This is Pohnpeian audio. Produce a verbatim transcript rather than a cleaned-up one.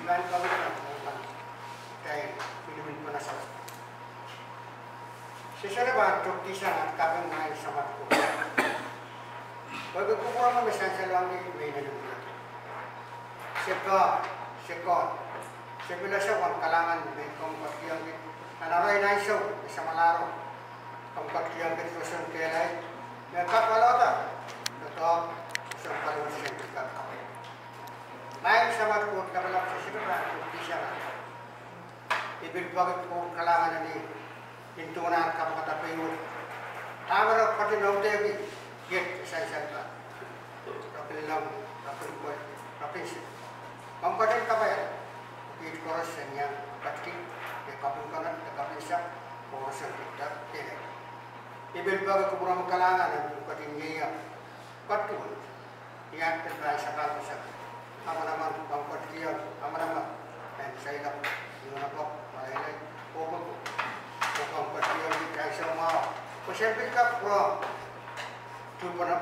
Pahn kaping nan, nan, nan, tai, pilimin panasawa. Se sohte pahn tokdihsang at kaping nan Samat Koht. Pwehki kupwuromwi me sansalohngki me inenen pwulopwul. Se Koht, se Koht, se pil ese uwen kalahngan me komw ketikihong kit nan arail ansou me samwalahro. Komw ketikihong kit roson kehlail me kak walohda doadoahk, roson paliwar, se pil kak kaping. Maing Samat Koht Lapalap, se sohte pahn tokdihsang at kaping. I pil peki kupwur kalahngan en ih, nin duwen aht kapakapki pei wet. Dahme re ketin audehki iet de sansal kan, re kin long, re kin pwe, re kin sik. Komw ketin kapaiada kiht koaros en iang ketiki, de kaping konehng, de kaping sahpw, koaros en kihda kehlail. I pil peki kupwuromwi kalahngan en pil ketin ieiang, ketin duwen, ni aht pil pahn sapahl koasoia, amanaman, komw ketikihong amanaman en seiloak, ni wenepok, meleilei, oh pwopwo. Oh komw ketikihong kit ansou mwahu pwe sen pil kak pwurehng tuhpene